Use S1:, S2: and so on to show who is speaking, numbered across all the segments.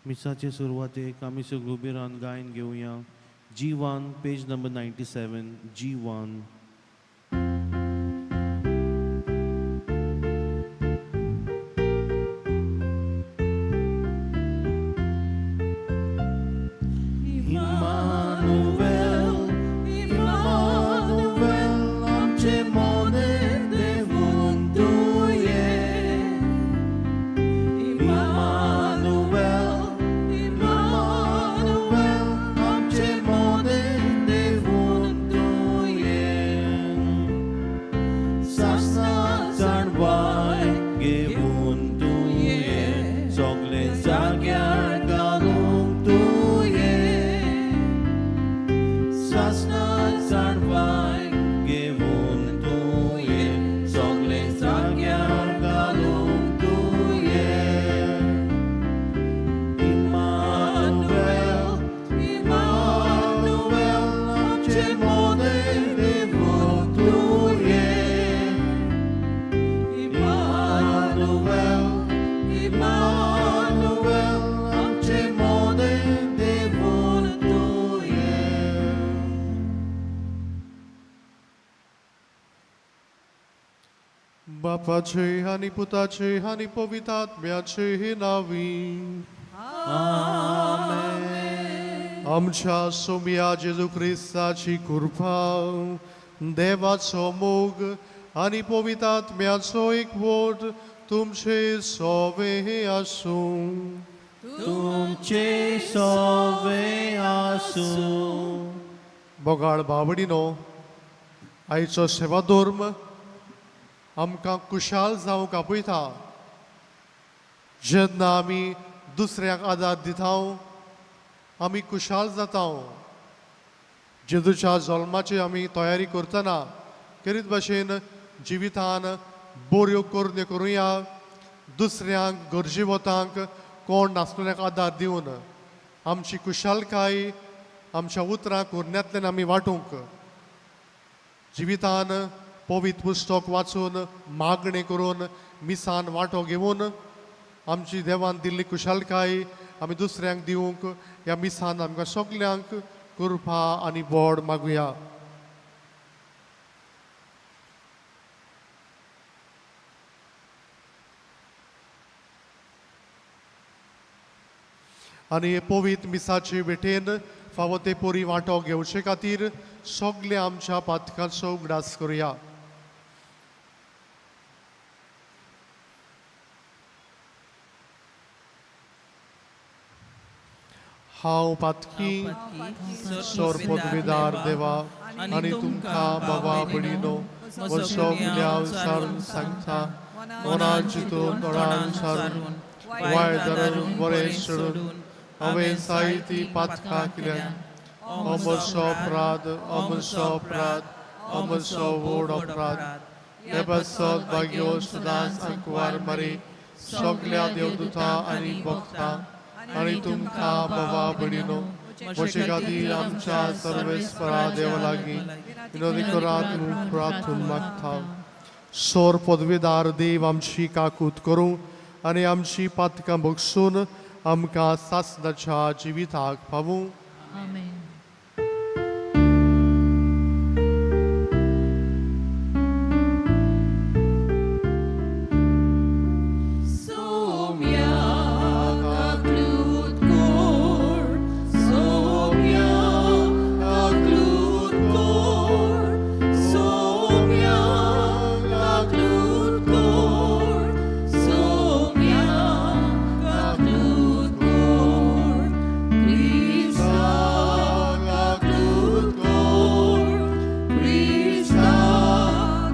S1: मिसाचे सुरवातेक आमी सगळीं उबी रावन गायन घेवया. G1, page number 97, G1. Emmanuel, Emmanuel, आमचे मोने देवून तुये. इमानुएल, इमानुएल, आमचे मोने देवून तुये. सासना जाणवाय घेवन तुये, सगळे जाग्यार घालूंक तुये. सासना जाणवाय घेवन तुये, सगळे जाग्यार घालूंक तुये. इमानुएल, इमानुएल, आमचे मोने देवून तुये. इमानुएल, इमानुएल, आमचे मोने देवून तुये.
S2: बापाचे आनी पुताचे आनी पवित्र आत्म्याचे नावी. आमच्या सोम्या जेजू क्रिस्ताची कृपा, देवाचो मोग आनी पवित्र आत्म्याचो एकवट तुमचे सोवे आसूं.
S1: तुमचे सोवे आसूं.
S2: बोगाळ बावडिनो, आयचो सेवा धर्म आमकां कुशाल जावंक आपयता. जेन्ना आमी दुसऱ्यांक आदार दिता, आमी कुशाल जाता. जेजूच्या जल्माची आमी तयारी करतना करीत भाशेन जिवितान बऱ्यो करण्यो करुया, दुसऱ्यांक, गरजेवतांक, कोण नासलेल्यांक आदार दिवन आमची कुशालकाय आमच्या उतरां करण्यांतल्यान आमी वांटूंक. जिवितान पवित्र पुस्तक वाचून, मागणें करून, मिसान वांटो घेवन आमची देवान दिल्ली कुशालकाय आमी दुसऱ्यांक दिवंक ह्या मिसान आमकां सगल्यांक कृपा आनी बोड मागुया. आनी हे पवित्र मिसाचे भेटेन फावो ते पोरी वांटो घेवचे खातीर सगळे आमच्या पातकांचो उगडास करुया. हांव पातकी सोर पदवीदार देवा आनी तुमकां बाबा भयणीनो म्हजो गुन्यांव सारून सांगता. मनान चिंतून, तोंडान सारून, वायट धरून, बरें सोडून हांवें जायतीं पातकां केल्यात. हो म्हजो अपराध, हो म्हजो अपराध, हो म्हजो व्हड अपराध. हे पासत भाग्यो सदांच आंकवार मरी, सगल्या देवदूतां आनी भक्तां आनी तुमकां बाबा भयणीनो म्हजे खातीर आमच्या सर्वेस्परा देवा लागीं विनोदी करात म्हूण प्रार्थून मागता. सोर पदवीदार देव आमची काकूत करूं आनी आमची पातकां भोगसून आमकां सासणाच्या जिविताक पावूं.
S3: आमेन.
S4: सोम्या काकलूत कोर, सोम्या काकलूत कोर, सोम्या काकलूत कोर, सोम्या काकलूत कोर, क्रिस्ता काकलूत कोर, क्रिस्ता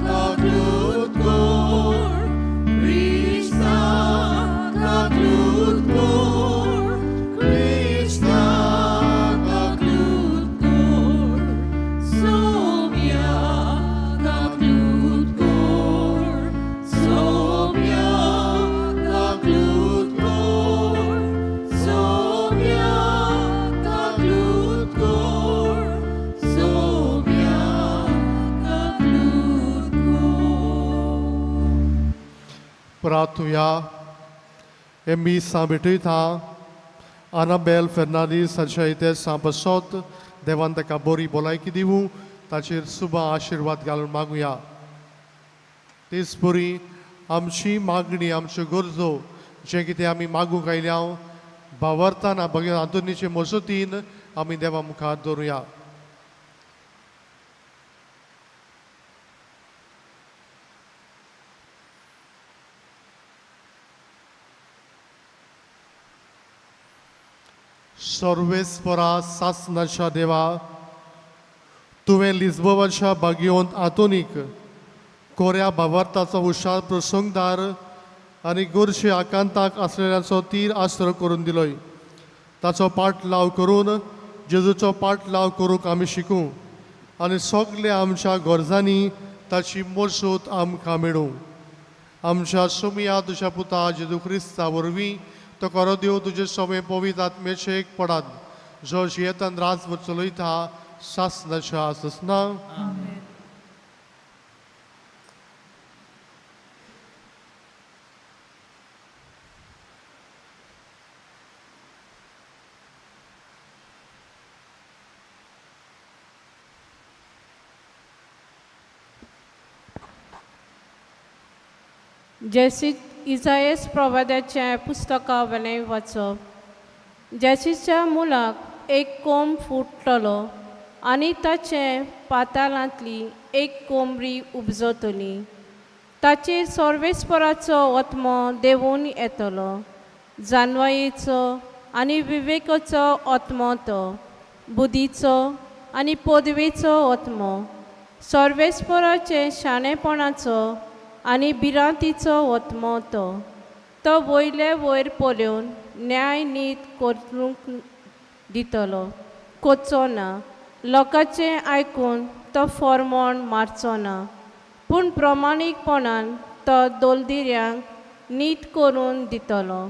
S4: काकलूत कोर, क्रिस्ता काकलूत कोर, क्रिस्ता काकलूत कोर, सोम्या काकलूत कोर, सोम्या काकलूत कोर, सोम्या काकलूत कोर, सोम्या काकलूत कोर.
S2: प्रार्थुया. हे मिसां भेटयता आनाबेल फेर्नांदीस हाच्या इतिहासा पासत देवान ताका बरी भलायकी दिवूं, ताचेर सुबा आशिर्वाद घालून मागुया. तेच परी आमची मागणी, आमच्यो गरजो जें कितें आमी मागूंक आयल्या भावार्थान भगीर आंतोनीचे मजतीन आमी देवा मुखार दवरुया. सर्वेस्परा सासनाच्या देवा, तुवें लिज्बोवाच्या बागयोंत आंतोनीक कोऱ्या भावार्थाचो हुशार प्रसंगदार आनी गोरशे आकांताक आसलेल्याचो तीर आसरो करून दिलोय. ताचो पाटलाव करून जेजूचो पाटलाव करूंक आमी शिकूं आनी सगळे आमच्या गरजांनी ताची मजत आमकां मेळूं. आमच्या सोमिया तुज्या पुता जेजू क्रिस्ता वरवीं तो करो देव तुजे सोमे पवित्र आत्मेचे एक पडात, जो जियेतान राजवट चलयता सासनाच्या आसना.
S3: जेसी इजायस प्रवादाच्या पुस्तका वेलें वाचप. जेसीच्या मुलाक एक कोंब फुट्टलो आनी ताचे पातालांतली एक कोमरी उपजतली. ताचेर सर्वेस्पराचो आत्मो देंवून येतलो, जानवायेचो आनी विवेकाचो आत्मो तो, बुद्धीचो आनी पदवेचो आत्मो, सर्वेस्पराचे शाणेपणाचो आनी भिरांतीचो आत्मो तो. तो वयले वयर पळोवन न्याय नीत करूंक दितलो, कोचो ना, लोकांचें आयकून तो फॉर्मोण मारचो ना, पूण प्रमाणीकपणान तो दोलदिऱ्यांक नीत करून दितलो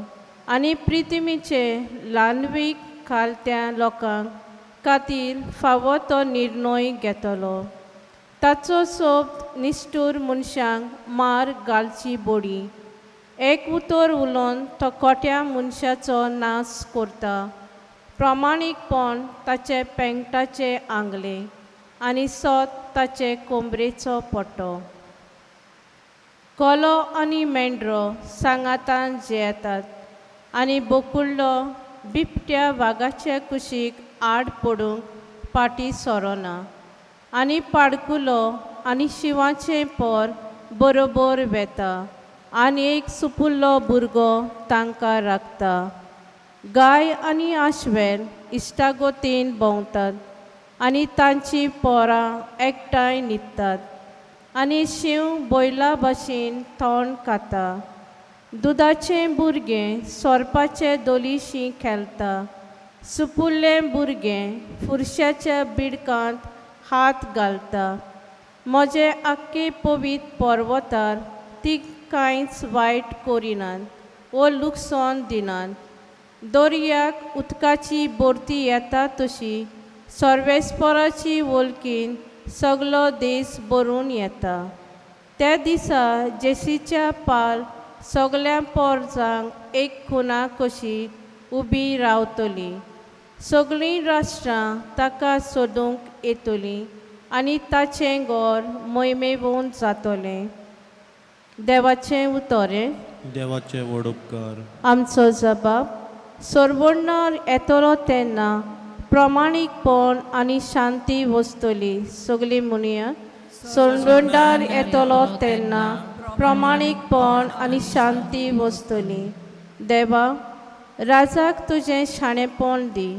S3: आनी प्रितिमीचे ल्हानवीक खालत्या लोकांक खातीर फावो तो निर्णय घेतलो. ताचो सोब निश्ठूर मनशांक मार घालची बोडी, एक उतर उलोवन तो कोट्या मनशाचो नाश करता. प्रामाणीकपण ताचे पेंगटाचें आंगलें आनी सत ताचे कोमरेचो पट्टो. कोलो आनी मेंढरो सांगातान जियेतात आनी बोकुल्लो बिबट्या वागाचे कुशीक आड पडूंक फाटीं सरोना आनी पाडकुलो आनी शिंवाचें पोर बरोबर वेता आनी एक सुपुल्लो भुरगो तांकां राखता. गाय आनी आश्वेल इश्टागोतीन भोंवतात आनी तांचीं पोरां एकठांय न्हिदतात आनी शींव बैला भशेन तोंड खाता. दुदाचें भुरगें सोरपाचे दोलीशी खेळटा, सुपुल्लें भुरगें फुरशाच्या बिडकांत हात घालता. म्हजे आख्खे पवित्र पर्वतार ती कांयच वायट करिनात वो लुकसाण दिनात. दर्याक उदकाची भरती येता तशी सर्वेस्पराची वळखीन सगलो देश भरून येता. त्या दिसा जेसीच्या पाल सगल्या पोरजांक एक खुना कशी उबी रावतली. सगळीं राष्ट्रां ताका सोदूंक येतलीं आनी ताचें गोर मोहिमेवन जातलें. देवाचें उतर.
S1: देवाचे व्हड उपकार.
S3: आमचो जबाब सरवण्णार येतलो तेन्ना प्रमाणीकपण आनी शांती वसतली. सगळीं म्हणया, सरवणदार येतलो तेन्ना प्रमाणीकपण आनी शांती वसतली. देवा, राजाक तुजें शाणेपण दी,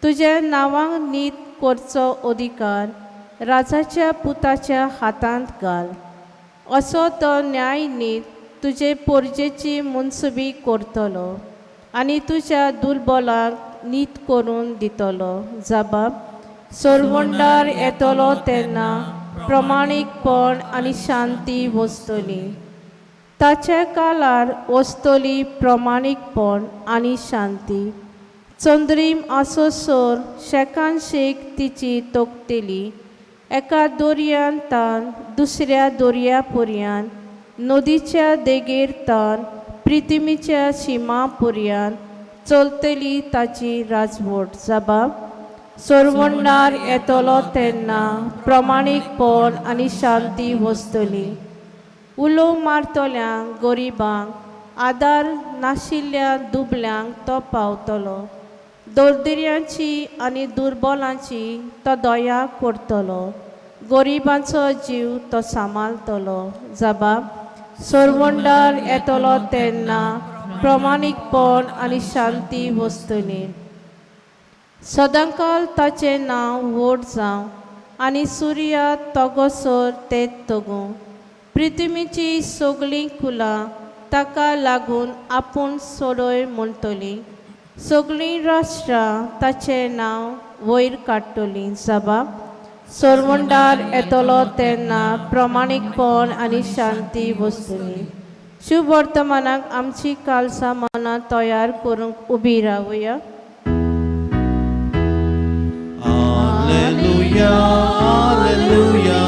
S3: तुज्या नांवाक नीत करचो अधिकार राजाच्या पुताच्या हातांत घाल. असो तो न्याय नीत तुजे पोरजेची मुनसुबी करतलो आनी तुज्या दुर्बलांक नीत करून दितलो. जबाब सरवणदार येतलो तेन्ना प्रमाणीकपण आनी शांती वसतली. ताच्या काळार वसतली प्रमाणीकपण आनी शांती. चंद्रीम आसोसर शेकान शेक तिची तोखतली. एका दर्यान तान दुसऱ्या दर्या पर्यान, नदीच्या देगेर तान प्रितिमीच्या शिमा पर्यान चलतली ताची राजवट. जबाब सोरवंडार येतलो तेन्ना प्रमाणीकपण आनी शांती वसतली. उलो मारतल्यांक गरिबांक आदार नाशिल्ल्या दुबल्यांक तो पावतलो. दरदऱ्यांची आनी दुर्बलांची तो दया करतलो. गरिबांचो जीव तो सांबाळतलो. जबाब सोरवंडार येतलो तेन्ना प्रमाणीकपण आनी शांती वसतली. सदांकाल ताचें नांव व्हड जावं आनी सुर्या तगोसर ते तगूं. पृथ्वीचीं सगळीं कुलां ताका लागून आपूण सोडय म्हणटलीं. सगळीं राष्ट्रां ताचें नांव वयर काडटलीं. जबाब सोरवंडार येतलो तेन्ना प्रमाणीकपण आनी शांती वसतली. शुभ वर्तमानाक आमची कालसां मनां तयार करूंक उबी रावया.
S1: Alleluia, Alleluia,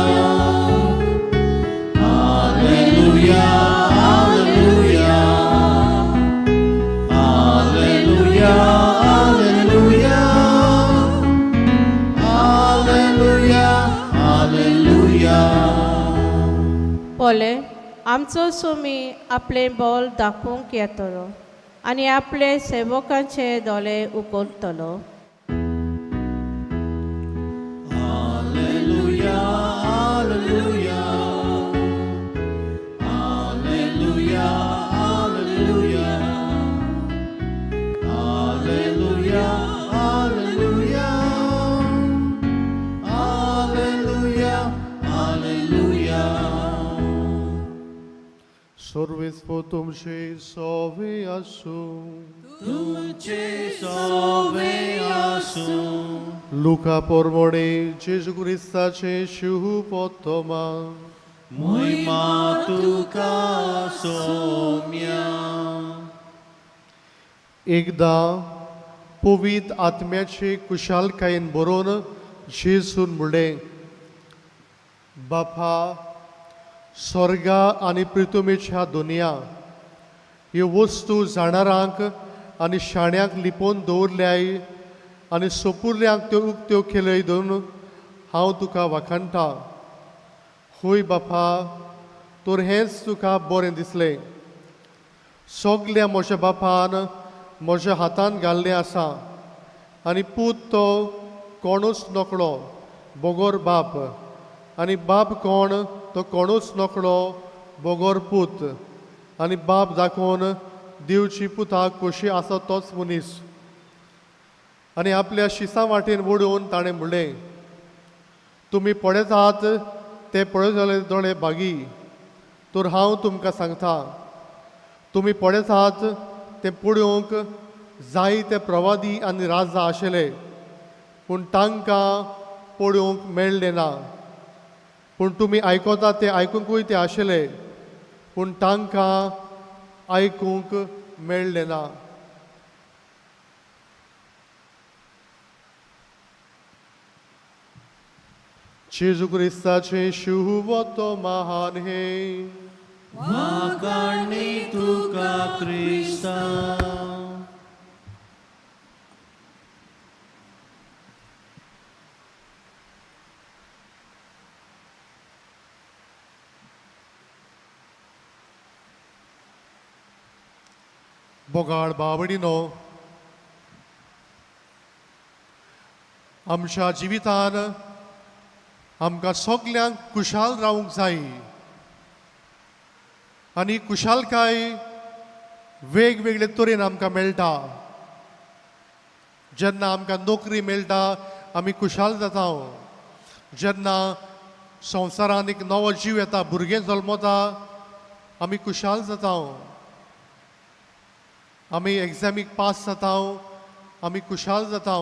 S1: Alleluia, Alleluia, Alleluia, Alleluia, Alleluia, Alleluia.
S3: पोले आमचो सुमी आपलें बोल दाखोवंक येतलो आनी आपले सेवकांचे दोळे उगडटलो.
S1: Alleluia, Alleluia, Alleluia, Alleluia, Alleluia, Alleluia, Alleluia, Alleluia.
S2: सर्वेस्पो तुमचे सोवे आसूं.
S1: तुझे सोवे आसूं.
S2: लुका पोरमोणे जेजू क्रिस्ताचे शुभोत्तमा.
S1: महिमा तुका सोम्या.
S2: एकदां पवित्र आत्म्याचे कुशालकायेन बरोवन जेजून म्हणलें, बापा, स्वर्गा आनी पृथ्वीच्या दुनिया ह्यो वस्तू जाणारांक आनी शाण्यांक लिपोवन दवरल्याय आनी सोपुरल्यांक त्यो उक्त्यो केल्यो धरून हांव तुका वाखाणटा. हय बापा, तर हेंच तुका बरें दिसलें. सगल्या म्हज्या बापान म्हज्या हातान घाल्लें आसा आनी पूत तो कोणूच नकळो बगर बाप, आनी बाप कोण तो कोणूच नकळो बगर पूत, आनी बाप दाखोवन दिवची पुताक कशी आसा तोच मनीस. आनी आपल्या शिसां वाटेन वडोवन ताणें म्हणलें, तुमी पळयतात ते पळयतले दोळे भागी, तर हांव तुमकां सांगता, तुमी पळयतात ते पळोवंक जायते प्रवादी आनी राजा आशिल्ले, पूण तांकां पळोवंक मेळ्ळें ना. पूण तुमी आयकता ते आयकुंकूय ते आशिल्ले, पूण तांकां आयकूंक मेळ्ळें ना. जेजू क्रिस्ताचें शुभ महान हे.
S1: वाखाणी तुका क्रिस्ता.
S2: बोगाळ बावडिनो, आमच्या जिवितान आमकां सगल्यांक खुशाल रावंक जाय आनी खुशालकाय वेगवेगळे तरेन आमकां मेळटा. जेन्ना आमकां नोकरी मेळटा आमी खुशाल जाता. जेन्ना संवसारान एक नवो जीव येता, भुरगें जल्मता, आमी खुशाल जाता. आमी एग्जामीक पास जाता, आमी खुशाल जाता.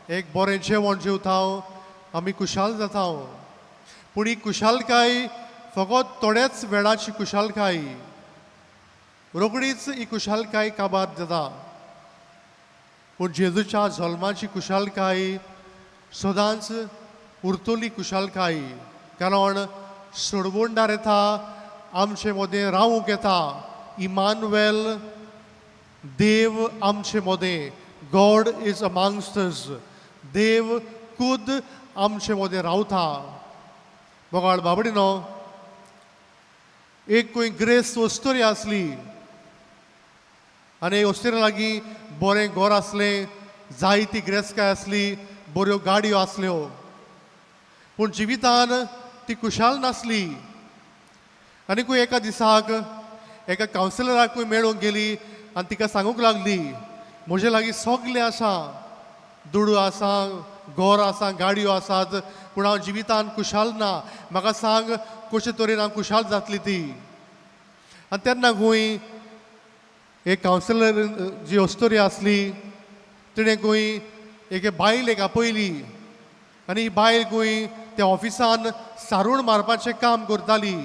S2: एक बरें जेवण जेवता, आमी खुशाल जाता. पूण ही खुशालकाय फकत थोड्याच वेळाची खुशालकाय, रोखडीच ही खुशालकाय काबार जाता. पूण जेजूच्या जल्माची खुशालकाय सदांच उरतली खुशालकाय, कारण सोडवणदार येता, आमचे मदें रावूंक येता. इमानुएल देव आमचे मदें, गॉड is amongst अस. देव खुद आमचे मदें रावता. मोगाळ बाबडीनो, एक खंय ग्रेस्त वस्तुरी आसली आनी वस्तुरे लागीं बरें घर आसलें, जायती ग्रेस्तकाय आसली, बऱ्यो गाडयो आसल्यो, पूण जिवितान ती खुशाल नासली. आनीकूय एका दिसाक एका कावन्सिलराकूय मेळूंक गेली आनी तिका सांगूंक लागली, म्हजे लागीं सगलें आसा, दुडू आसा, घर आसा, गाडयो आसात, पूण हांव जिवितान खुशाल ना. म्हाका सांग कशे तरेन हांव खुशाल जातली ती. आनी तेन्ना खंय एक कावन्सिलर जी अस्तोरी आसली तिणें खंय एके बायलेक आपयली आनी ही बायल खंय त्या ऑफिसान सारूण मारपाचें काम करताली.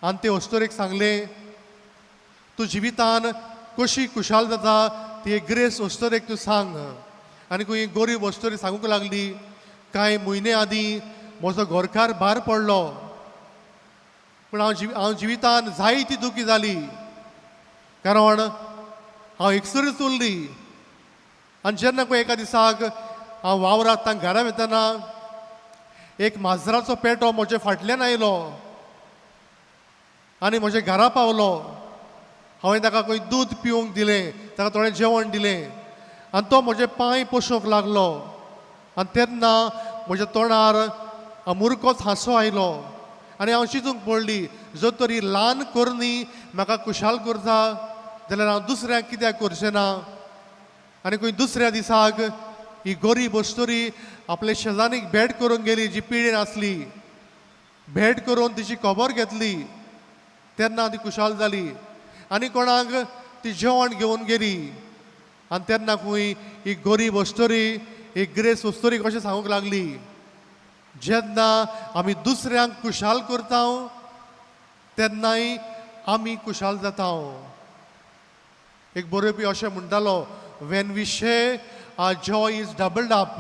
S2: आनी ते अस्तोरेक सांगलें, तूं जिवितान कशी खुशाल जाता ती एक ग्रेस अस्तोरेक तूं सांग. आनी खंय गरीब अस्तोरी सांगूंक लागली, कांय म्हयने आदीं म्हजो घरकार भार पडलो, पूण हांव जिवितान जायती दुखी जाली, कारण हांव एकसुरीच उरली. आनी जेन्ना पळय एका दिसाक हांव वावरात तांकां घरा वतना एक माजराचो पेटो म्हजे फाटल्यान आयलो आनी म्हज्या घरा पावलो. हांवें ताका खंय दूद पिवंक दिलें, ताका थोडें जेवण दिलें आनी तो म्हजे पांय पोशूंक लागलो. आनी तेन्ना म्हज्या तोंडार अमुरकोच हांसो आयलो आनी हांव चिंतूंक पडली, जर तर ही ल्हान करणी म्हाका खुशाल करता जाल्यार हांव दुसऱ्यांक कित्याक करचें ना. आनी खंय दुसऱ्या दिसाक ही गरीब अस्तुरी आपले शेजारीक भेट करूंक गेली, जी पिडेन आसली. भेट करून तिची खबर घेतली तेन्ना ती खुशाल जाली आनी कोणाक ती जेवण घेवन गेली. आनी तेन्ना खंय ही गरीब अस्तुरी, ही ग्रेस अस्तुरी कशें सांगूंक लागली, जेन्ना आमी दुसऱ्यांक खुशाल करता तेन्नाय आमी खुशाल जाता. एक बरोवपी अशें म्हणटालो, when we share our joy is doubled up.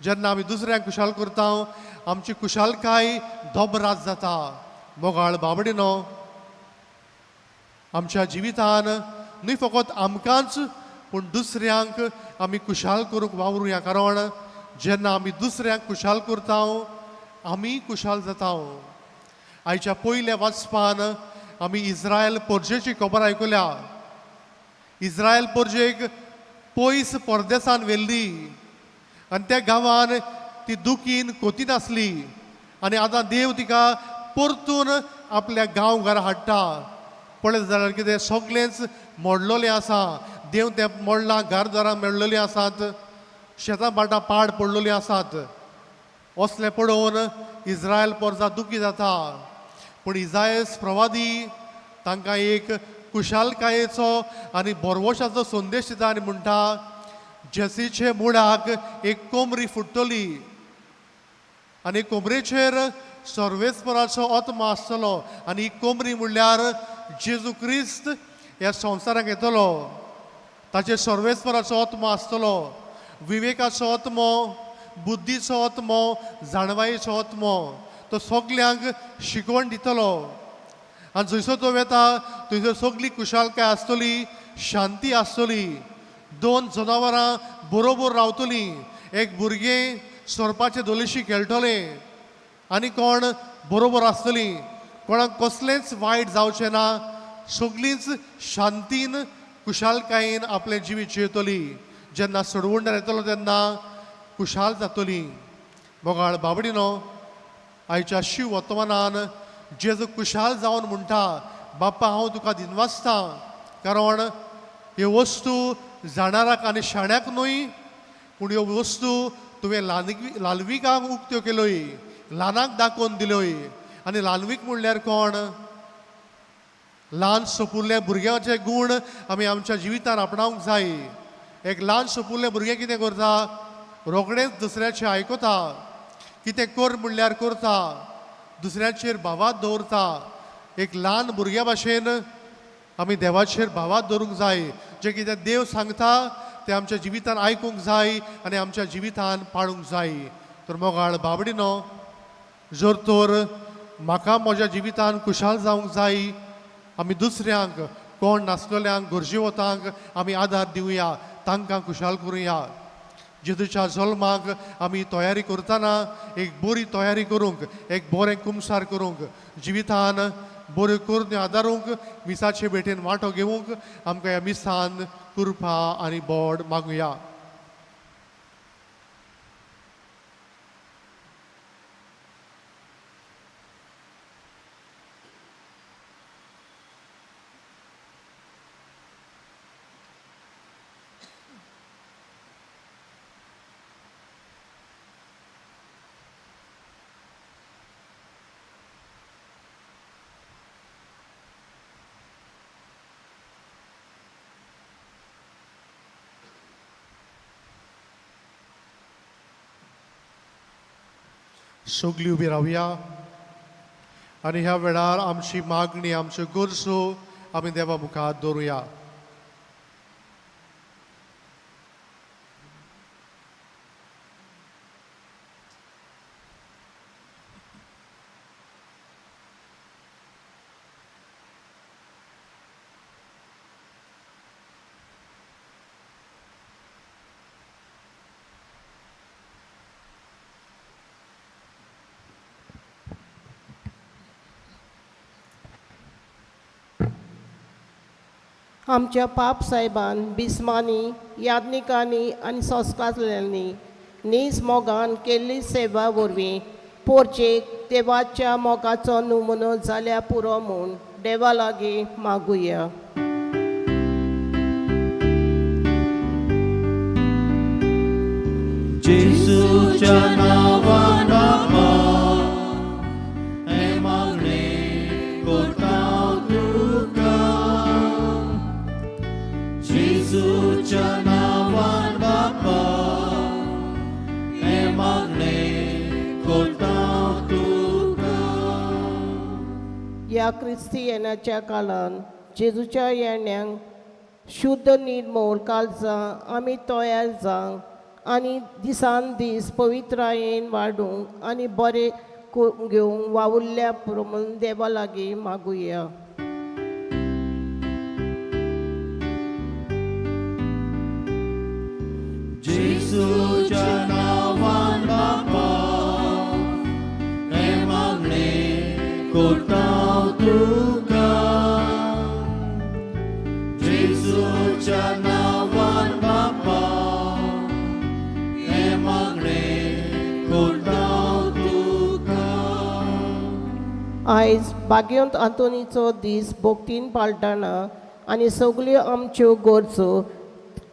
S2: जेन्ना आमी दुसऱ्यांक खुशाल करता आमची खुशालकाय दोबरात जाता. मोगाळ बाबडीनो, आमच्या जिवितान न्हय फकत आमकांच पूण दुसऱ्यांक आमी खुशाल करूंक वावरुया, कारण जेन्ना आमी दुसऱ्यांक खुशाल करता आमी खुशाल जाता. आयच्या पयल्या वाचपान आमी इस्रायल पोरजेची खबर आयकल्या. इस्रायल पोरजेक पयस परदेसान व्हेल्ली आनी त्या गांवान ती दुखीन कोतीन आसली आनी आतां देव तिका परतून आपल्या गांव घरा हाडटा. पळयत जाल्यार कितें सगळेंच मोडलोलें आसा. देव तें मोडलां, घरदारां मेळ्ळोलीं आसात, शेतां भाटां पाड पडलोलीं आसात. असलें पळोवन इस्रायल पोरजा दुखी जाता, पूण इजायस प्रवादी तांकां एक खुशालकायेचो आनी भरवशाचो संदेश दिता आनी म्हणटा, जेसीचे मुळाक एक कोमरी फुट्टली आनी कोमरेचेर सर्वेस्पराचो आत्मा आसतलो आनी ही कोमरी म्हणल्यार जेजू क्रिस्त ह्या संवसाराक येतलो. ताचेर सर्वेस्पराचो आत्मो आसतलो, विवेकाचो आत्मो, बुद्धीचो आत्मो, जाणवायेचो आत्मो. तो सगल्यांक शिकवण दितलो आनी जंयसर तो वेता थंयसर सगली खुशालकाय आसतली, शांती आसतली. दोन जनावरां बरोबर रावतलीं, एक भुरगें सोरपाचे धोलिशी खेळटलें आनी कोण बरोबर आसतलीं, कोणाक कसलेंच वायट जावचें ना, सगलींच शांतीन खुशालकायेन आपलें जिवीत जियेतली. जेन्ना सोडवणदार येतलो तेन्ना खुशाल जातली. मोगाळ बाबडीनो, आयच्या शिव वर्तमानान जेजू खुशाल जावन म्हणटा, बाप्पा हांव तुका दिनवासता, कारण ह्यो वस्तू जाणाराक आनी शाण्याक न्हय, पूण ह्यो वस्तू तुवें ल्हानविकांक उक्त्यो केल्योय, ल्हानाक दाखोवन दिल्योय. आनी ल्हानवीक म्हणल्यार कोण? ल्हान सोपुल्ल्या भुरग्यांचे गूण आमी आमच्या जिवितान आपणावंक जाय. एक ल्हान सोपुल्लें भुरगें कितें करता? रोखडेंच दुसऱ्याचें आयकता, कितें कर म्हणल्यार करता, दुसऱ्याचेर भावात दवरता. एक ल्हान भुरग्या भाशेन आमी देवाचेर भावात दवरूंक जाय. जें कितें देव सांगता तें आमच्या जिवितान आयकूंक जाय आनी आमच्या जिवितान पाळूंक जाय. तर मोगाळ बाबडीनो, जर तर म्हाका म्हज्या जिवितान खुशाल जावंक जाय, आमी दुसऱ्यांक कोण नासलेल्यांक गरजेवतांक आमी आदार दिवया, तांकां खुशाल करुया. जेजूच्या जल्माक आमी तयारी करतना एक बरी तयारी करूंक, एक बरें कुमसार करूंक, जिवितान बऱ्यो करण्यो आदारूंक, मिसाचे भेटेन वांटो घेवंक आमकां ह्या मिसान कृपा आनी बोड मागुया. सगळीं उबी रावया आनी ह्या वेळार आमची मागणी, आमच्यो गरजो आमी देवा मुखार दवरुया.
S5: आमच्या पाप साहेबान बिस्मांनी याज्ञिकांनी आनी संस्कारल्यांनी नीज मोगान केल्ली सेवा वरवीं पोरचेक देवाच्या मोगाचो नमुनो जाल्या पुरो म्हूण देवा लागीं मागुया.
S1: जेजूच्या नांवान बापा हें मागणें करता तुका, जेजूच्या नांवान बापा हें मागणें करता तुका.
S5: ह्या क्रिस्तियनाच्या काळान जेजूच्या येण्याक शुद्ध निर्मोल काळजां आमी तयार जावंक आनी दिसान दीस पवित्रायेन वाडूंक आनी बरें घेवंक वावुरल्या पुरो म्हूण देवा लागीं मागुया.
S1: जेजूच्या नांवान बापा हें मागणें करता तुका, जेजूच्या नांवान बापा हें मागणें करता तुका.
S5: आयज बागेंत आंतोनीचो दीस भक्तीन पाळटना आनी सगल्यो आमच्यो गरजो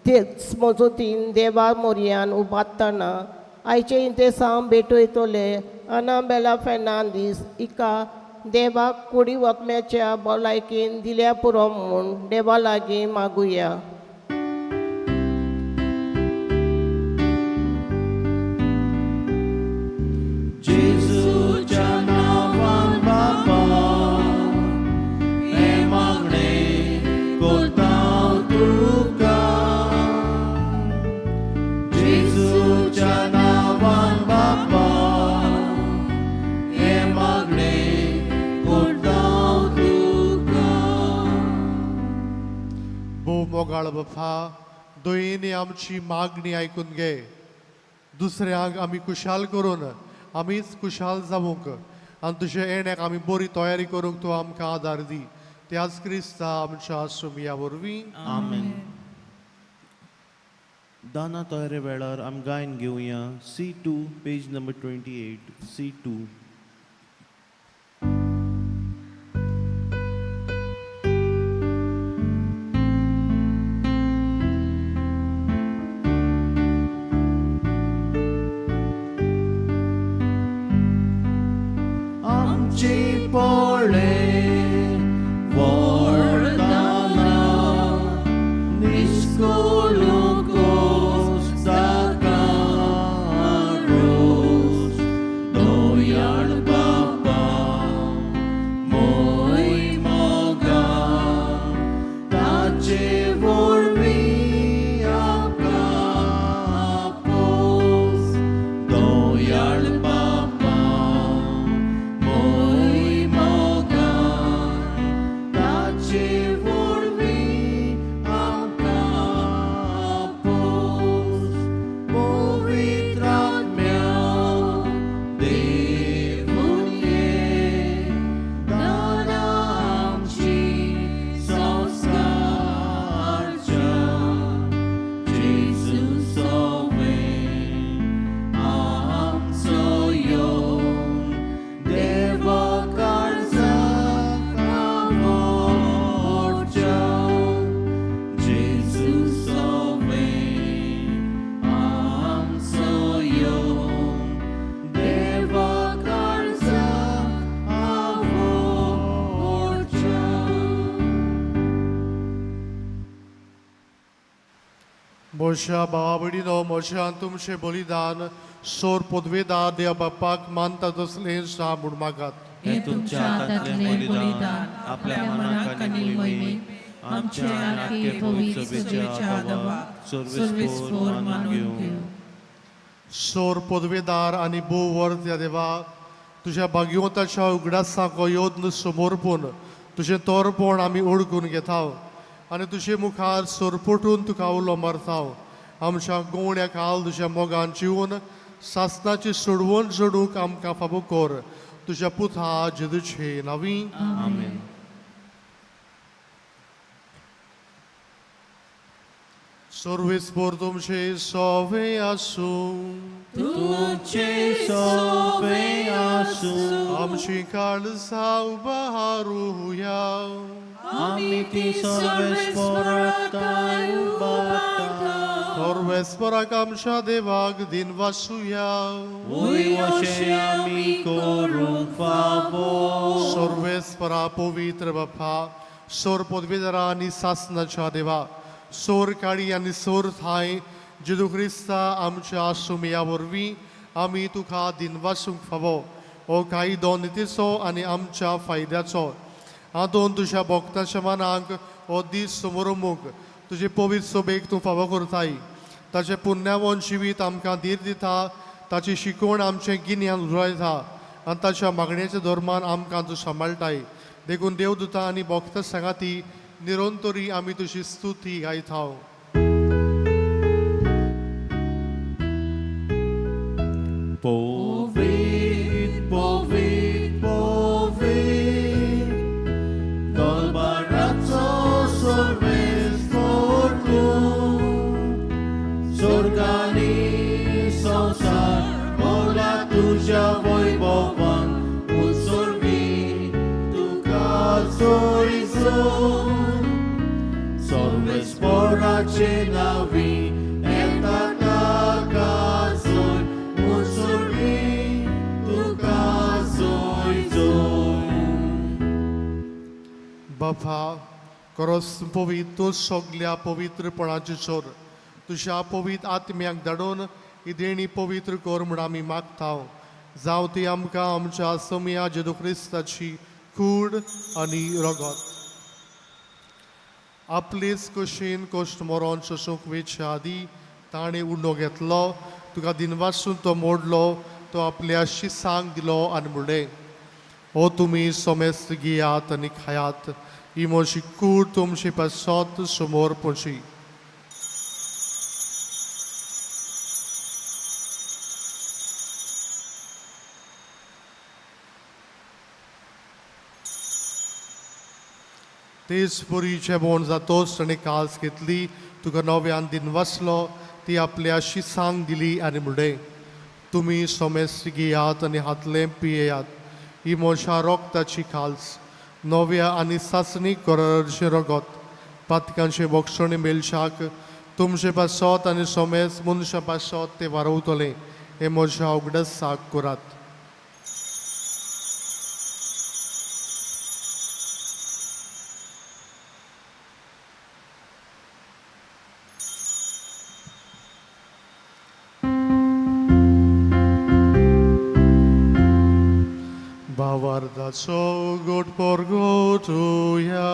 S5: तेच मजतीन देवा मोरयान उबारतना आयचे इंतेसांव भेटयतले अनाबेला फेर्नांदीस हिका देवाक कुडी वखम्याच्या भलायकेन दिल्या पुरो म्हूण देवा लागीं मागुया.
S1: जेजूच्या नांवान बापा हें मागणें करता तुका, जेजूच्या नांवान बापा हें मागणें करता तुका.
S2: भोव मोगाळ बापा, दयेनी आमची मागणी आयकून घे. दुसऱ्यांक आमी खुशाल करून आमीच खुशाल जावंक आनी तुज्या येण्याक आमी बरी तयारी करूंक तूं आमकां आदार दी. त्याच क्रिस्ता आमच्या सुमया वरवीं.
S1: आमेन. दाना तयारे वेळार आमी गायन घेवया C2 page number 28 C2. आमची पोळे वरदाना निस्कोलुकोस दाका रोस दोयाळ बापा मोय मोगा ताचे वरवीं आमकां पोस दोयाळ बापा मोय मोगा ताचे वरवीं.
S2: म्हज्या भावा भयणीनो, म्हज्यान तुमचें बलिदान सोर पदवेदार देव बापाक मानता तसलें जावं म्हूण मागात.
S4: हें तुमच्या हातांतलें बलिदान आपल्या मनाक आनी मोहिमेक आमच्या आनी आख्खे पवित्र सभेच्या देवाक सर्वेस्पोर मानून घेवं.
S2: सोर पदवेदार आनी भोव वर्त्या देवा, तुज्या भाग्यवंताच्या उगडासाक हो यत्न समर्पून तुजें तोरपण आमी ओळखून घेता आनी तुजे मुखार सरपटून तुका उलो मारता. आमच्या गोवण्या काल तुज्या मोगान जिवन सासनाची सोडवण जोडूंक आमकां फाबो कर. तुज्या पुता जेजूचे नांवी.
S1: आमेन.
S2: सर्वेस्पोर तुमचे सोवे आसूं.
S1: तुमचे सोवे आसूं.
S2: आमची काळजां उबारुया.
S1: आमी ती सर्वेस्पोराक उबारता.
S2: सर्वेस्पोराक आमच्या देवाक दिन वासुया.
S1: वय अशें आमी करूंक फावो.
S2: सर्वेस्परा पवित्र बापा, सोर पदवेदारा आनी सासनाच्या देवा, सोर काळी आनी सोर थाय जेजू क्रिस्ता आमच्या सुमया वरवीं आमी तुका दिनवासूंक फावो. हो कायदो नितीचो आनी आमच्या फायद्याचो. हातूंत तुज्या भक्ताच्या मनाक हो दीस समोरमूक तुजे पवित्र सोबेक तूं फावो करताय. ताचें पुण्यावन जिवीत आमकां धीर दिता, ताची शिकवण आमचें गिन्यान उजळायता आनी ताच्या मागण्याच्या धर्मान आमकां तूं सांबाळटाय. देखून देवदूता आनी भक्त सांगाती निरंतरी आमी तुजी स्तुती गायता.
S1: पवित्र पवित्र पवित्र दरबाराचो सर्वेस्पोर तूं, स्वर्गानी संवसार भोला तुज्या वैभवान उत्सर्गी तुका जोयजो. सर्वेस्पोराचे नांवी येता ताका जोय, उत्सर्गी तुका जोयजो.
S2: बापा, खरोच पवित्र तूं सगल्या पवित्रपणाचे चोर, तुज्या पवित्र आत्म्याक धाडून ही देणी पवित्र कर म्हूण आमी मागता. जावं ती आमकां आमच्या समया जेजू क्रिस्ताची कूड आनी रगत. आपलेच कशेन कश्ट मरोन सोसूंक वेच्या आदी ताणें उंडो घेतलो, तुका दिनवासून तो मोडलो, तो आपल्या शिसांक दिलो आनी म्हणलें, हो तुमी सोमेस्त घेयात आनी खायात, ही म्हजी कूड तुमचे पासत समोर पोची. तेच परी जेवण जातोच ताणें कास घेतली, तुका नव्यान दिन वाचलो, ती आपल्या शिसांक दिली आनी म्हणलें, तुमी सोमेस्त घेयात आनी हातलें पियेयात, ही म्हज्या रोगताची खाल्स, नव्या आनी सासणीक कराराचें रगत, पातकांचे बक्षणी मेलशाक तुमचे पासत आनी सोमेस मनशां पासत तें वारवतलें. हें म्हज्या उगडासाक करात. भावार्थाचो गोड परगटुया.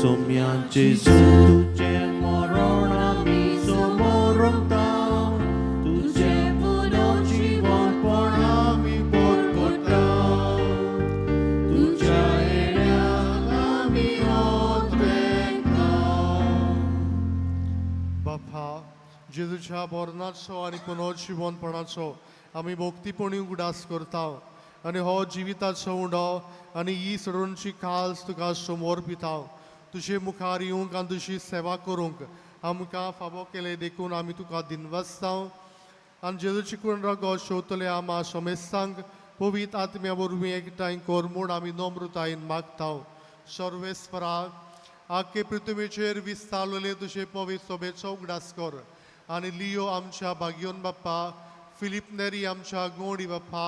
S1: सोम्याचे तुजें मरण आमी समोरता, तुजें पुनर्जिवनपण आमी परगटा, तुज्या येण्याक आमी ओतरेता.
S2: बापा, जेजूच्या मरणाचो आनी पुनर्जिवनपणाचो आमी भक्तीपणी उगडास करता आनी हो जिविताचो उंडो आनी ही सडोणची खास तुका समोर पिता. तुजे मुखार येवंक आनी तुजी सेवा करूंक आमकां फावो केलें देखून आमी तुका दिनवासता. आनी जेजूची कूड रगत शेवतले आमा समेस्तांक पवित्र आत्म्या वरवीं एकठांय कर म्हूण आमी नम्रतायेन मागता. सर्वेस्परा, आख्खे पृथ्वीचेर विस्तारलेले तुजे पवित्र सोबेचो उगडास कर आनी लियो आमच्या भाग्योन बाप्पा, फिलीप नेरी आमच्या गोंडी बाप्पा,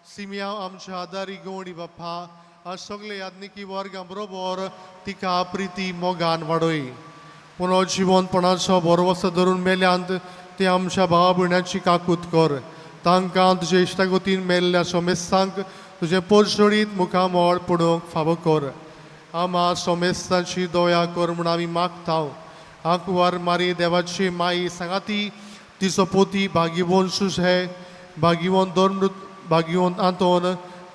S2: सिमिया आमच्या आदारी गोंडी बाप्पा, आनी सगळे याज्ञिकी वर्गां बरोबर तिका प्रिती मोगान वाडय. पूण हो जिवंतपणाचो भरवंसो धरून मेल्यांत ते आमच्या भावा भयणाची काकूत कर. तांकां तुजे इश्टागतीन मेल्ल्या सोमेस्तांक तुजें पोरजोडीत मुखामळ पडोवंक फावो कर. आमा सोमेस्तांची दया कर म्हूण आमी मागता. आंकवार मारी देवाची माई सांगाती तिचो पोती भागीवंत सुझे, भागीवंत धर्मृत, भागीवंत आंतोन,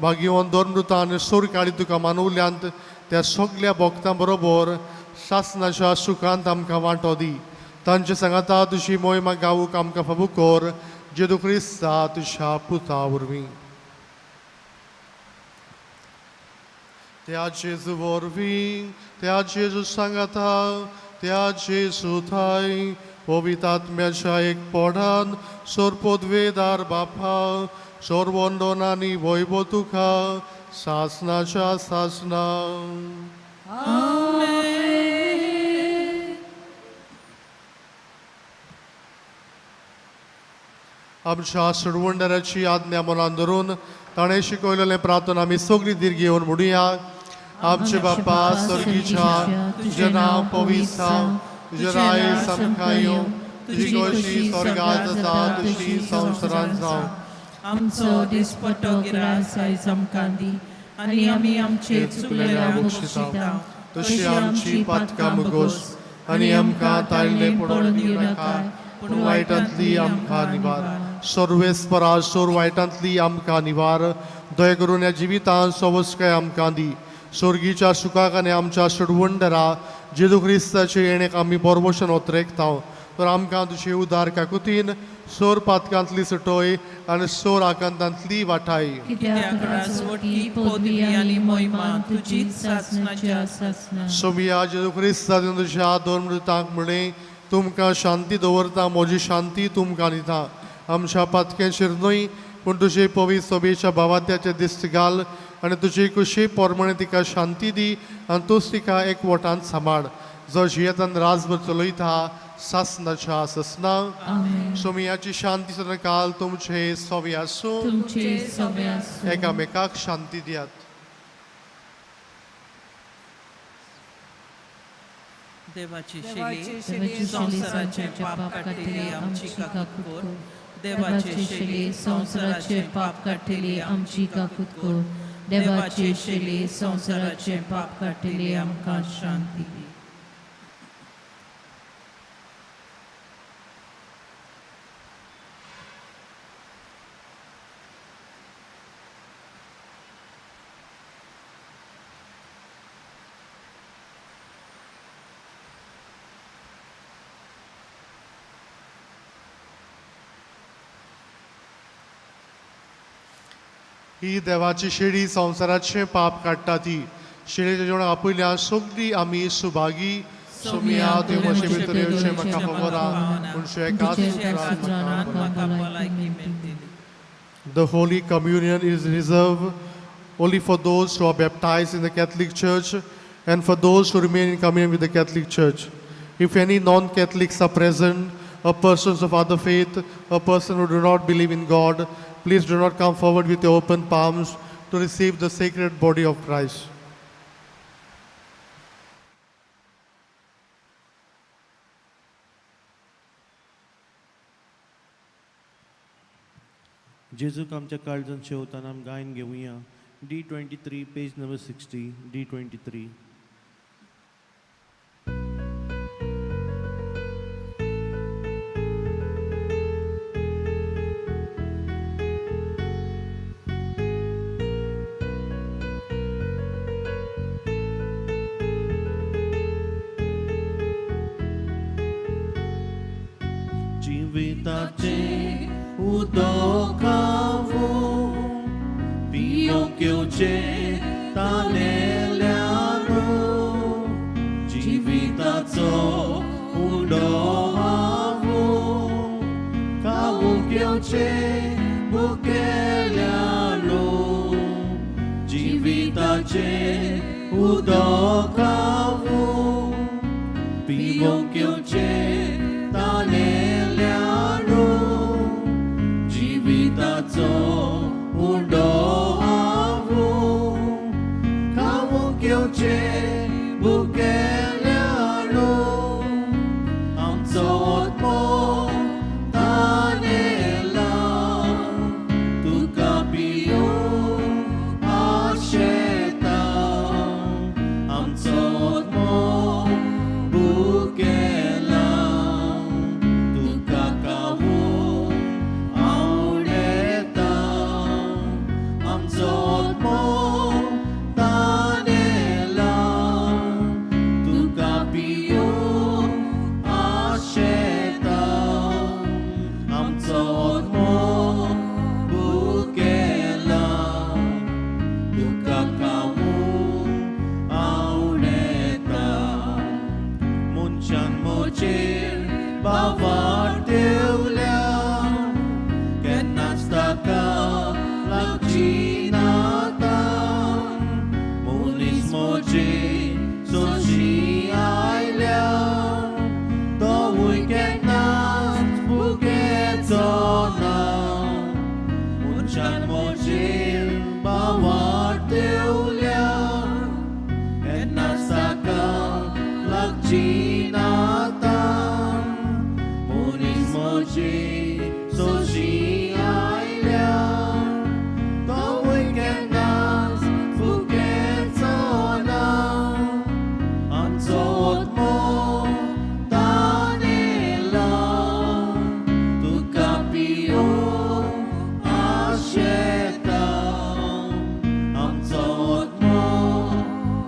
S2: भागीवंत धर्मृतान सोरकाळी तुका मानवल्यांत त्या सगल्या भक्तां बरोबर सासनाच्या सुखांत आमकां वांटो दी. तांचे सांगाता तुजी मोहिमा गावूक आमकां फावो कर, जेजू क्रिस्ता तुज्या पुता वरवीं. त्या जेजू वरवीं, त्या जेजू सांगाता, त्या जेजू थाय पवित्र आत्म्याच्या एक पोडान सोरपोदवेदार बापा सोरवंदन आनी वैभव तुका सासनाच्या सासना. आमच्या सुडवंडराची आज्ञा मनान धरून ताणें शिकयलेलें प्रार्थना आमी सगळीं दीर्घ घेवन म्हणुया. आमचे बापा स्वर्गीच्या, तुजें नांव पवित्र जावं, तुजें राय आमकां येवं, तुजी खोशी स्वर्गात जाता तशी संवसारांत जावं.
S4: आमचो दिसपटो गिरास आयज आमकां दी आनी आमी आमचे चुकलेल्या बक्षिता
S2: तशी आमची पातकां मुगोस आनी आमकां ताळणे पडोवन दिवनाका, पूण वायटांतली आमकां निवार. सर्वेस्परा सोर वायटांतली आमकां निवार. दया करून ह्या जिवितांत सवस्काय आमकां दी. स्वर्गीच्या सुखाक आनी आमच्या सुडवंडरा जेजू क्रिस्ताचे येणेक आमी बरवशन ओतरेकता. तर आमकां तुजे उदार काकुतीन सोर पातकांतली सुटोय आनी सोर आकांतांतली वाठाय.
S4: कित्याक राजवटी पदवी आनी मोहिमा तुजीच सासनाच्या सासना.
S2: सोमिया जेजू क्रिस्ता तुज्या दोन मृतांक म्हणलें, तुमकां शांती दवरता, म्हजी शांती तुमकां दिता. आमच्या पातक्यांचेर न्हय पूण तुजे पवित्र सभेच्या भावात्याचे दिश्ट घाल आनी तुजे कुशी पोरमणे तिका शांती दी आनी तूंच तिका एकवटान सांबाळ, जो जियेतान राजभर चलयता सासनाच्या सासना.
S4: आमेन.
S2: सोमियाची शांती सदांकाल तुमचे सवे आसूं.
S4: तुमचे सवे आसूं.
S2: एकामेकाक शांती दियात.
S6: देवाची
S4: देवाची
S6: शेली
S4: शेली
S6: संवसाराचे पाप काडटली आमची काकूत कर.
S4: देवाची शेली संवसाराचे पाप काडटली आमची काकूत कर. देवाची शेली संवसाराचे पाप काडटली आमकां शांती दी.
S2: ही देवाची शेळी संवसाराचें पाप काडटा ती शेळीच्या जेवणाक आपयल्या सगळीं आमी सुभागी. सोमिया देव म्हजे भितर येवचें म्हाका खबर आहा, पूण एकाच
S4: तुझ्या
S2: उतरान
S4: सुत्रान
S2: म्हाका
S4: म्हाका भलायकी मेळटली.
S2: The Holy Communion is reserved only for those who are baptized in the Catholic Church and for those who remain in communion with the Catholic Church. If any non Catholics are present, or persons of other faith, or person who do not believe in God, please do not come forward with your open palms to receive the sacred body of Christ.
S1: जेजूक आमच्या काळजान शेवताना आमी गायन घेवया. D 23 page number 60, D 23. जिविताचे उदक हांव पिवंक येवचें तानेल्यानो, जिविताचो उंडो हांव खावंक येवचें भुकेल्यानो, जिविताचें उदक हांव पिवंक येवचें तानेल्यानो, जिविताचो उंडो हांव खावंक येवचें भुकेल्यानो. मोजेर भावार्थ देवल्या केन्नाच ताका लागची नाता मनीस मोजे सोशी आयल्या तोवूय केन्नाच भुकेचो ना मनशान मोजेर भावार्थ देवल्या केन्नाच ताका लागची नाता मनीस मोजे सोशी आयल्या तोवूय केन्नाच भुकेचो ना आमचो आत्मो तानेला तुका पियोवंक आशेता आमचो आत्मो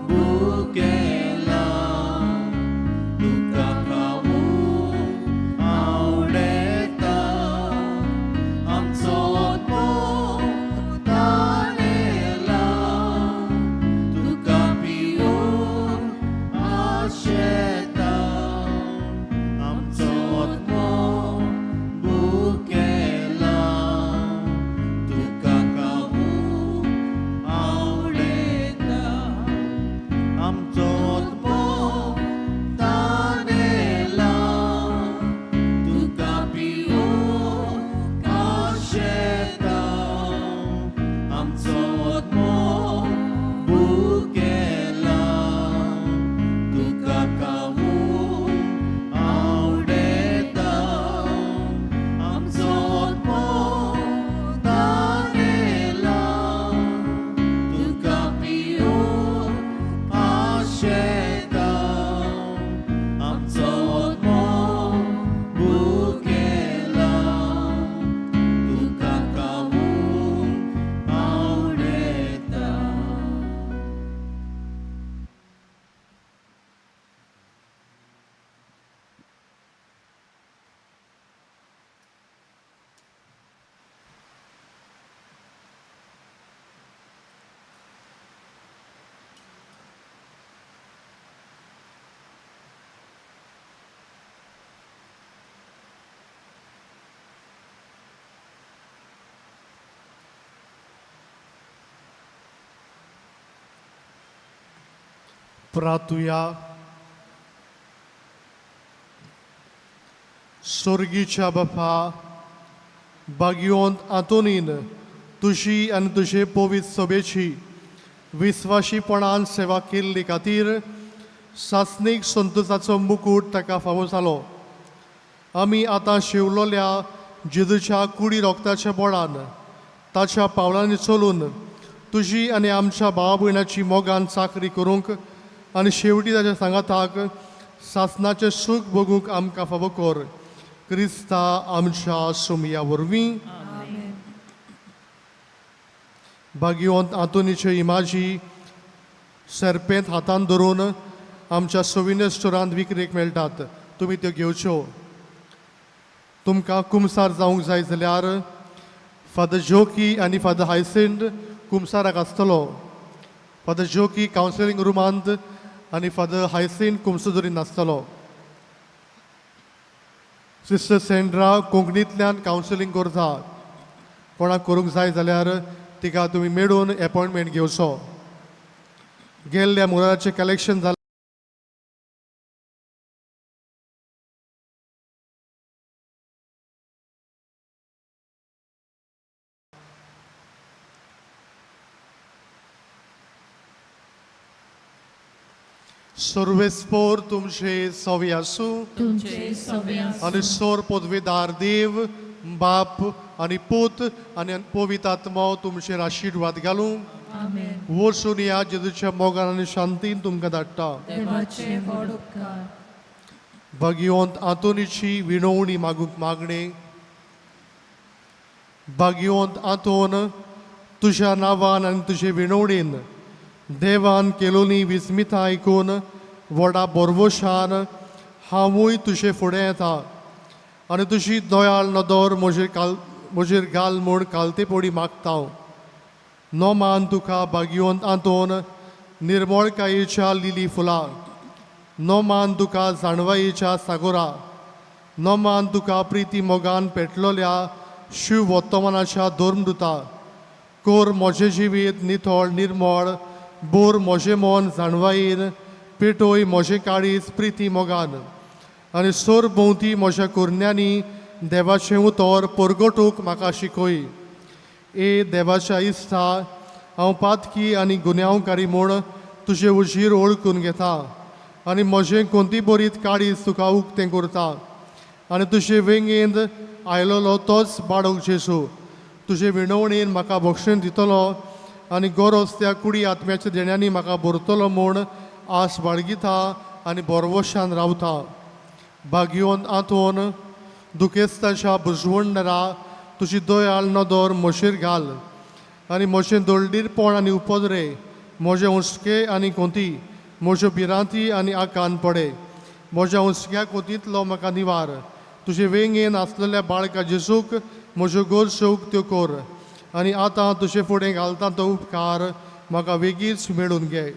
S1: भुकेला तुका खावूंक आवडटा आमचो आत्मो तानेला तुका पियोवंक आशेता आमचो आत्मो भुकेला तुका खावूंक आवडटा आमचो आत्मो तानेला तुका पियोवंक आशेता आमचो आत्मो भुकेला तुका खावूंक आवडटा आमचो आत्मो तानेला तुका पियोवंक आशेता आमचो आत्मो भुकेला तुका खावूंक आवडटा.
S2: प्रातुया. सोर्गीच्या बापा, बागियोंत आंतोनीन तुजी आनी तुजे पवित्र सभेची विस्वाशीपणान सेवा केल्ली खातीर सासणीक संतोसाचो मुकूट ताका फावो जालो. आमी आतां शिवलोल्या जेजूच्या कुडी रोगताच्या बोडान ताच्या पावलांनी चलून तुजी आनी आमच्या भावा भयणाची मोगान चाकरी करूंक आनी शेवटी ताच्या सांगाताक सासनाचें सूख भोगूंक आमकां फावो कर, क्रिस्ता आमच्या सुमया वरवीं. भाग्यवंत आंतोनीच्यो इमाजी सरपेंत हातान धरून आमच्या सोविनियर स्टोरांत विक्रेक मेळटात, तुमी त्यो घेवच्यो. तुमकां कुमसार जावंक जाय जाल्यार फादर जोकी आनी फादर हायसेंट कुमसाराक आसतलो. फादर जोकी कावन्सिलींग रुमांत आनी फादर हायसेंट कुमसदोरीन आसतलो. सिस्टर सेंड्रा कोंकणींतल्यान कावन्सिलींग करता. कोणाक करूंक जाय जाल्यार तिका तुमी मेळून एपॉयंटमेंट घेवचो. गेल्ल्या मुराचें कलेक्शन जालें. सर्वेस्पोर तुमचे सवी आसूं.
S4: तुमचे सवे आसूं.
S2: आनी सोर पदवेदार देव बाप आनी पूत आनी पवित्र आत्मो तुमचेर आशिर्वाद घालूं.
S4: आमेन.
S2: वचून ह्या जेजूच्या मोगान आनी शांतीन तुमकां धाडटा.
S4: देवाचे व्हड उपकार.
S2: भाग्यवंत आंतोनीची विणवणी मागूंक मागणें. भाग्यवंत आंतोन, तुज्या नांवान आनी तुजे विणवणीन देवान केलोनी विस्मिता आयकून व्हडा बोरवोशान हांवूय तुजे फुडें येता आनी तुजी दयाळ नदर म्हजेर काल म्हजेर घाल म्हूण कालतेपोडी मागता. नोमान तुका भाग्यवंत आंतोन निर्मळकायेच्या लिली फुलां नोमान तुका जाणवायेच्या सागोरा, नोमान तुका प्रिती मोगान पेटलोल्या शिव वर्तमानाच्या धर्मदुता. कोर म्हजें जिवीत नितळ निर्मळ, बोर म्हजें मन जाणवायेन, पेटोय म्हजें काळीज प्रिती मोगान, आनी सोर भोंवती म्हज्या कुरण्यांनी देवाचें उतर परगटूंक म्हाका शिकय. ए देवाच्या इश्टा, हांव पातकी आनी गुन्यांवकारी म्हूण तुजे उजीर ओळखून घेता आनी म्हजें कोंती बरीत काळीज तुका उक्तें करता आनी तुजे वेंगेंत आयलोलो तोच बाळक जेजू तुजे विणवणेन म्हाका बक्षीण दितलो आनी गरज त्या कुडी आत्म्याच्या देण्यांनी म्हाका भरतलो म्हूण आस बाळगिता आनी भरवशान रावता. भाग्योन आंतोन, दुखेस्ताच्या बुजवणरा तुजी दयाळ नदर म्हजेर घाल आनी म्हजें दळडीरपण आनी उपद्रे, म्हजे हुस्के आनी कोंती, म्हज्यो भिरांती आनी आकान पडे. म्हज्या हुस्क्या कोतींतलो म्हाका निवार. तुजे वेंगेन आसलेल्या बाळका जेजूक म्हज्यो गरजो उक्त्यो कर आनी आतां तुजे फुडें घालता तो उपकार म्हाका वेगींच मेळून घे.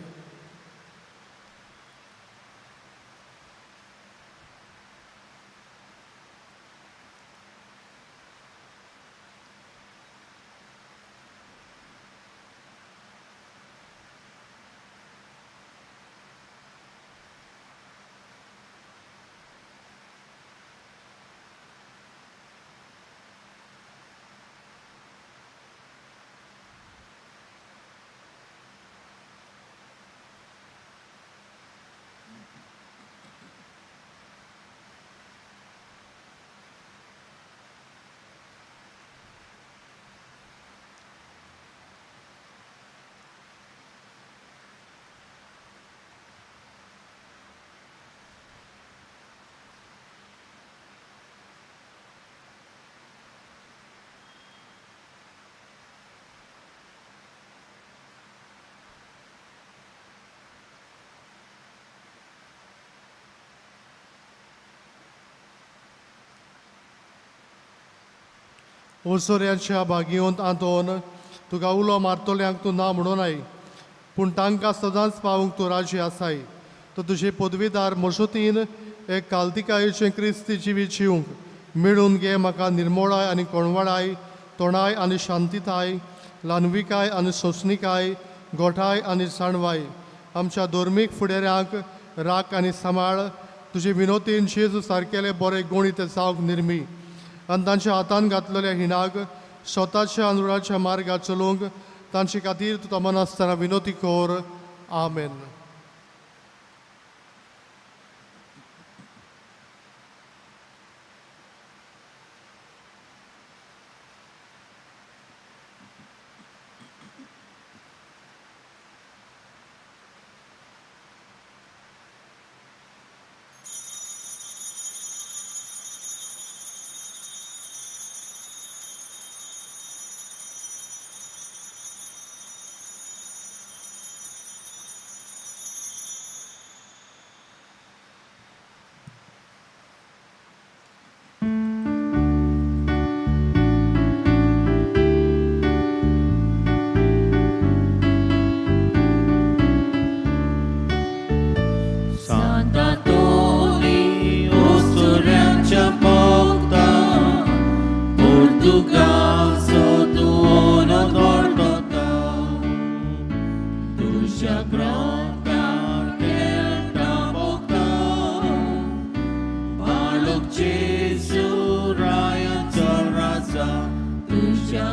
S2: ओसोऱ्याच्या भागीवंत आंतोन, तुका उलो मारतल्यांक तूं ना म्हणूनाय, पूण तांकां सदांच पावूंक तूं राजी आसाय. तो तुजे पदवीदार मजतीन एक कालतिकायेचें क्रिस्ती जिवीत जिवंक मेळून घे. म्हाका निर्मोळाय आनी कोणवाडाय, तोणाय आनी शांतिताय, ल्हानविकाय आनी सोंसणिकाय, गोठाय आनी जाणवाय. आमच्या धर्मीक फुडाऱ्यांक राख आनी सांबाळ. तुजे विनोतीन जेजू सारकेले बरे गुणीत जावंक निर्मी आनी तांच्या हातान घातलेल्या हिणाक स्वताच्या अनुराच्या मार्गार चलूंक तांचे खातीर तूं तमनासतना विनोती कर. आमेन.
S4: Sant'Antoni, ostoriancha pokta, Portugal sotuono tortota, Tusha gronta kelta pokta, Baluk Jesu rayan raza, Tusha